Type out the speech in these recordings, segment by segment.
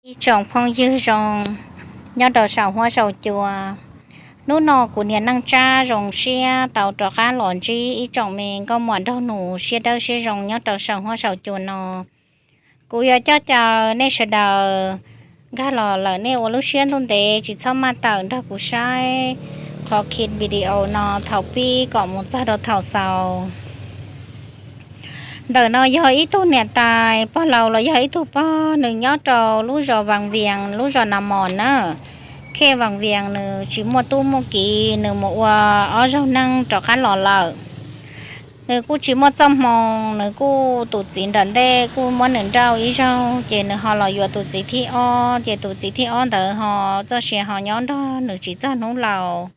Ib tsoom phooj ywg zoo nyob rau saum huab saum cua, hnub no kuv niam Neej Tsab zoo siab tau rov qab los ntsib ib tsoom me nkauj muam nraug nus siab dawb siab zoo nyob rau saum huab saum cua no. Kuv yuav coj caw nej sawv daws nkag los lawm, nej ua lub siab ntuj ntev tsis txhob maj tawm nrog kuv saib qhov ki video no thaum pib kom mus txog rau thaum xaus. Ntawm no yog ib tug niam tais pog laus los yog ib tug pog, nws nyob rau lub zos Vaj Vias, lub zos Nas Mos na. Khej Vaj Vias, nws tsis muaj tub muaj kiv, nws mus ua ob zaug neej rov qab los lawm. Nws kuj tsis muaj txoj hmoo, nws kuj, tus txiv nram ntej kuj muab nws nrauj ib zaug, ces nws ho los yuav tus txiv thib ob, ces tus txiv thib ob ntawd ho txoj sia ho nyob nrog nws tsis txog hnub laus.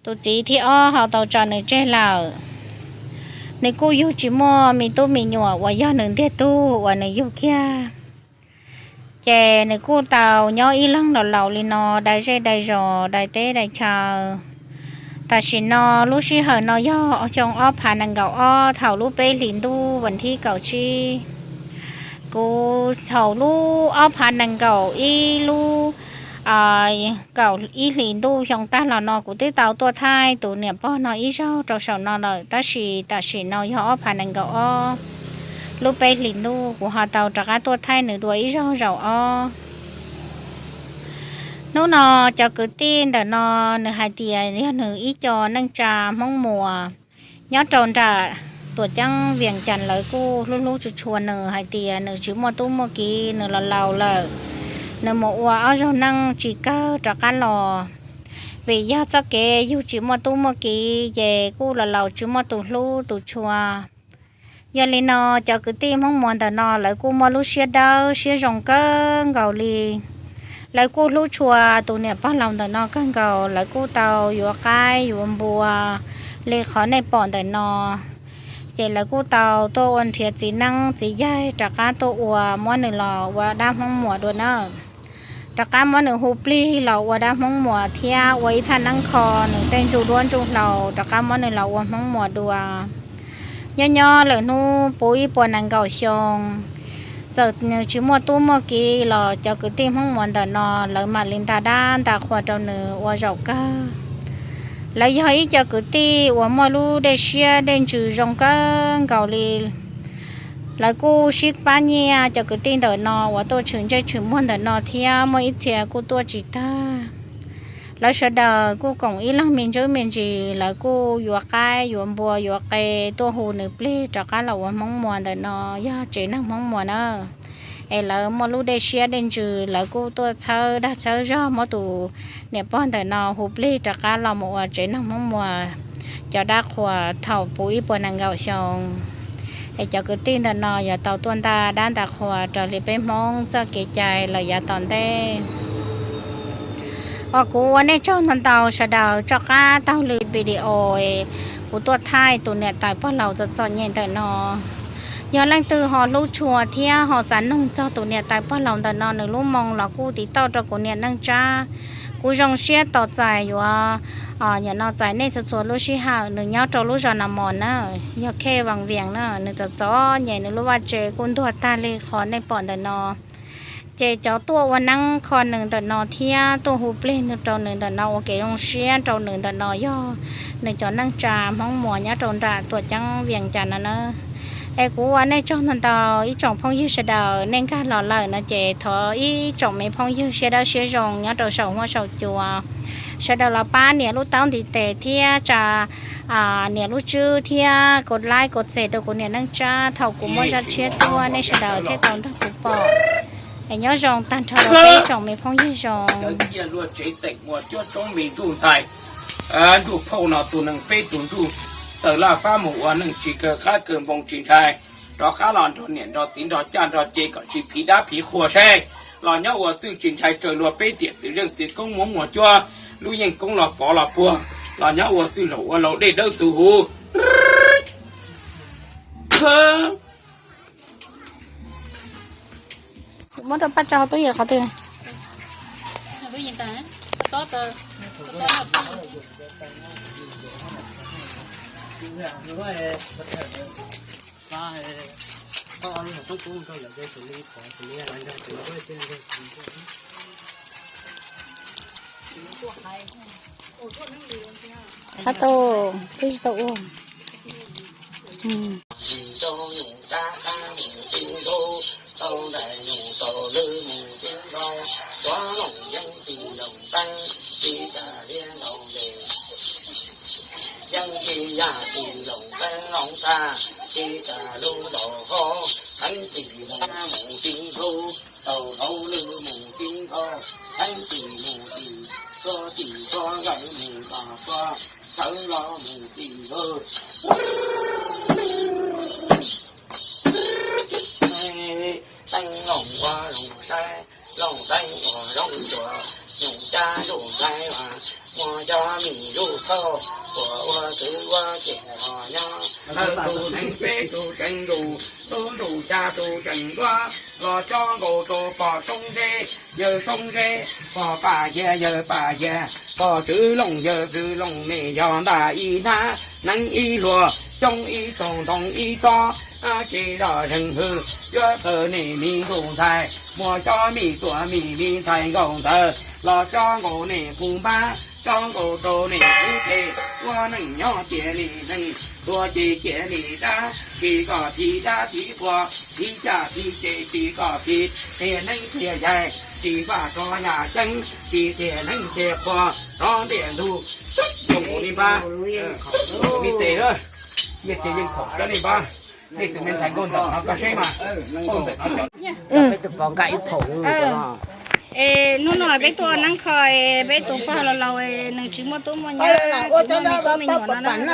Tus txiv thib ob ho tau tso nws tseg lawm. Nws kuj yug tsis muaj me tub me nyuam uas yog nws ntiag tug uas nws yug kiag. Ces nws kuj tau nyob ib leeg laus laus li no, dai zej dai zos, dai teb dai chaw. Tam sim no lub sij hawm no yog xyoo ob phav nees nkaum ob, thaum lub peb hlis ntuj vas thib kaum tsib. Kuv thaum lub ob phav nees nkaum ib lub kaum ib hlis ntuj xyoo tag los no kuv twb tau tuaj thaij tus niam pog no ib zaug rau saum no lawm, tab sis tam sim no yog ob phav nees nkaum ob lub peb hlis ntuj kuv ho tau rov qab tuaj thaij nws dua ib zaug zaum ob. Hnub no cov kwv tij ntawm no nws hais tias yog nws ib co neej tsa Hmoob Muas nyob rau nram Tuam Ceeb Vias Cas, lawv kuj hlub hlub tshua tshua nws hais tias nws tsis muaj tub muaj kiv, nws los laus lawm, nws mus ua ob zaug neej tsis kawg rov qab los. Vim yog txoj kev yug tsis muaj tub muaj kiv ces kuj los laus tsis muaj tus hlub tus tshua. Yog li no cov kwv tij Hmoob Muas ntawm no lawv kuj muaj lub siab dawb siab zoo kawg nkaus li. Lawv kuj hlub tshua tus niam pog laus ntawm no kawg nkaus, lawv kuj tau yuav qaib yuav npua li qhov nej pom ntawm no. Ces lawv kuj tau tuaj ua nrhiav txiv neeb txiv yaig rov qab tuaj ua, muab nws los ua dab Hmoob Muas dua na. Rov qab muab nws hu plig los ua dab Hmoob Muas thiab ua ib thaj neeb kho nws tej ntsuj duab ntsuj hlauv, rov qab muab nws los ua Hmoob Muas dua. Nyob nyob lawm hnub puv ib puas nees nkaum xyoo, txawm nws tsis muaj tub muaj kiv los cov kwv tij Hmoob Muas ntawm no lawv mam li nta dab nta qhua rau nws ua zaum kawg. Lawv yog ib co kwv tij uas muaj lub dej siab dej ntsws zoo kawg nkaus li. Lawv kuj sib pab nyiaj, cov kwv tij ntawm no uas tuaj tshwm ntsej tshwm muag ntawm no thiab muaj ib txhia kuj tuaj tsis tag. Lawv sawv daws kuj koom ib leeg me ntsuj me ntsis, lawv kuj yuav qaib yuav npua yuav qe tuaj hu nws plig rov qab los ua Hmoob Muas ntawm no, yog tsev neeg Hmoob Muas na. Es lawv muaj lub dej siab dej ntsws, lawv kuj tuaj txhawb dag txhawb zog muab tus niam pog ntawm no hu plig rov qab los mus ua tsev neeg Hmoob Muas cov dab qhuas thaum puv ib puas nees nkaum xyoo. Es cov kwv tij ntawm no yuav tau tuaj nta dab nta qhuas raws li peb Hmoob txoj kev cai los yav tom ntej. Os, kuv ua nej tsaug ntau ntau sawv daws rov qab taug lwm video kuv tuaj thaij tus niam tais pog laus txom txom nyem ntawm no. Yog leej twg ho hlub tshua thiab ho xav noog txog tus niam tais pog laus ntawm no nws lub moo los kuj tiv tauj rau kuv niam Neej Tsab. Kuv zoo siab tos txais yuav, nim no txais nej txhua txhua lub sij hawm. Nws nyob rau lub zos Nas Mos na, yog khej Vaj Vias na. Nws txom txom nyem, nws lub vaj tse kuj ntuag tag li qhov nej pom ntawm no. Ces cov tuaj ua neeb kho nws ntawm no thiab tuaj hu plig rau nws ntawm no ua kev zoo siab rau nws ntawm no yog nws cov neej tsa Hmoob Muas nyob rau nram Tuam Ceeb Vias Cas no na. Es kuv ua nej tsaug ntau ntau ib tsoom phooj ywg sawv daws, nej nkag los lawm no ces thov ib tsoom me phooj ywg siab dawb siab zoo nyob rau saum huab saum cua sawv daws los pab nias lub taub ntiv tes thiab tsa nias lub tswb thiab kos like kos share rau kuv niam Neej Tsab thaum kuv muaj zaj tshiab tuaj nej sawv daws thiaj tau nrog kuv pom. Es nyob zoo tag nrho rau peb tsoom me phooj ywg zoo. Cov cia luag tsev xeem muas cuab tsoob me ntuj ntxhais, ntuj phauj no tus neeg peb tus ntuj, txawm laj fab mus ua neej tsis kawg qab kawg npoo tsis ntshai, rov qab los nrog niam nrog txiv nrog caj nrog ce kom tsis phiv dab phiv qhua seb los nyob ua txwj tsis ntshai raws luag peb tiam txiv zeej txiv koob muab muas cuab, lub yeej koob los pov los puag, los nyob ua txwj laus ua laus dej dawb xuv huv. Muab rau paj tsa hauv tub yees qhov twg? Qab tau, twb tsis tau ua. Teeb loos ua zoo saib, loos teeb ua zoo cuag, nyoos cab zuj ntxhais, muaj cov mis zuj txhoj, uas ua txwv ua ceg ho nyob. Tus neeg peb tus tseem ntsuj, tus ntsuj cab tus tseem ntuav, los tso nkaus rau pog Soob Zeb, yawg Soob Zeb, pog Paj Yias, yawg Paj Yias, pog Tswv Looj, yawg Tswv Looj, nej yog ntaj ib hnab, neeb ib hluas, xyoob ib txoog, ntoo ib tsob, ces zoj zeeg hwm, yuav tawg nej me ntsuj ntxhais, muaj cov mis tuaj mis, me ntxhais nkaus ntawd, los tso nkaus nej puv npab, tso nkaus rau nej puv phem, ua neej nyob cia li neeg, tuag ces cia li dab, tsis kom thim dab thim qhua, thim caj thim ces tsis kom thim, tiag neeb tiag yaig, tsis vaj tso yaj ceeb, tsis tiag neeb tiag qhua, rov ntiaj ntug. Zoo nkaus li npab, me tes, me tes yeej khaum cov li npab. Nej tus me ntxhais nkauj ntxawm no koj seb mas, nkauj ntxawm no cov. Peb tus pog nqa ib phaum. Es hnub no peb tuaj neeb kho, peb tus pog laus laus nws tsis muaj tub muaj nyab, tsis muaj me tub me nyuam no na,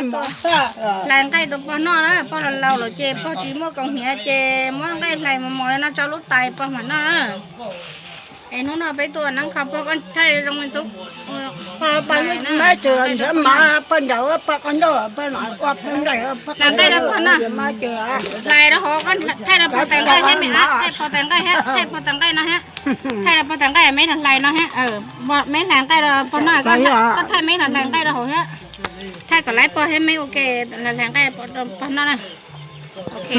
hlais nqaij rau pog noj na. Pog laus laus lawm ces pog tsis muaj kaus hniav ces muab nqaij hlais mos mos no tso lub tais pog mam noj na. Es hnub no peb tuaj neeb kho pog, koj thaij zoo li ntxub. Pog nrad, pog nrad, pog nrad, pog nrad, hlais nqaij rau pog noj. Hlais rau hauv, koj thaij rau pog tais nqaij thiab me ab, thaij pog tais nqaij thiab, thaij pog tais nqaij no thiab. Thaij rau pog tais nqaij, me hlais no thiab. Me hlais nqaij rau pog noj, koj thaij me hlais nqaij rau hauv thiab. Thaij kom laiv pog thiab me ua ke, hlais nqaij rau pog noj na. Ok.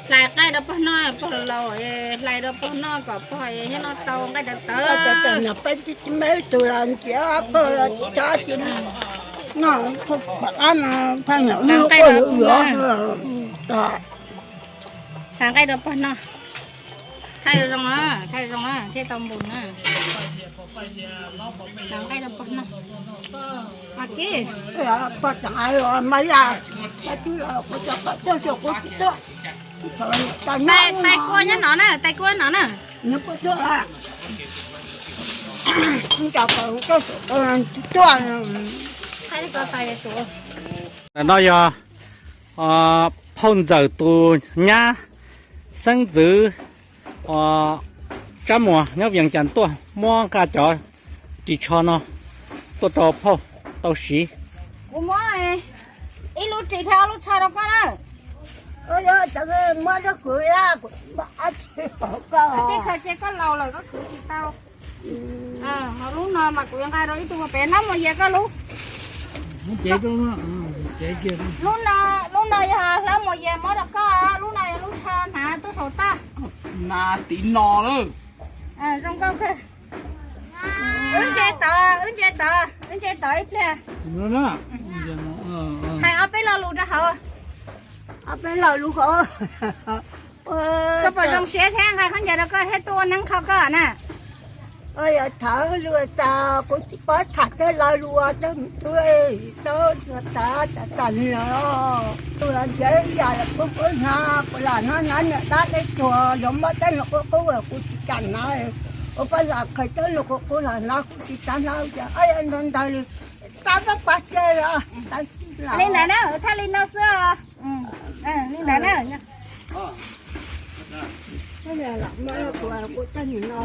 Hlais nqaij rau pog noj, pog laus, hlais rau pog noj kom pog thiaj noj tau nqaij tawv tawv. Hlais nqaij rau pog noj. Thaij zoo, thaij zoo, thiaj tau npus na. Hlais nqaij rau pog noj. Mas kis. Tais kua nyob no na, tais kua no na. Ntawm no yog phauj ntxawm tus nyab xeeb ntxwv Tsab Muas nyob Vias Cas tuaj muab nqa cov ris tsho no tuaj rau phauj tau siv. Kuv muab ib lub ris thiab ob lub tsho rau koj na. Muab rau kuv, kuv tsis khaws ces koj laus lawm koj khwv tsis tau. Lub no mas kuv yuav nqa rau ib tug pem hlab mos yias koj lub. Lub no, lub no yog hlab mos yias muab rau koj, lub no yog lub tsho hnav tuaj saum toj. Hnav tiv no lawm. Zoo nkauj kawg. Wb ntse tod, wb ntse tod, wb ntse tod ib pliag. Hais ob peb lo lus rau hauv. Ob peb lo lus hauv. Koj puas zoo siab thiab nqa khaub ncaws rau koj thiab tuaj ua neeb kho koj na? Yog thawv lus tas kuv tsis paub tham tej lo lus ua tau mus tuaj tau tas tas tas los. Tus los nrhiav yam los kuv kuv hnav, kuv lam hnav hnav niam dab tej tuag, yuav muab tej no qub qub kuv tsis kam hnav. Ua poj lam qhais tej no qub qub los hnav kuv tsis kam hnav, ntawd ntawd li. Tau koj pas ces os. Li ntawd na, thaij li no xwb os. Li ntawd na. Kuv tej nim no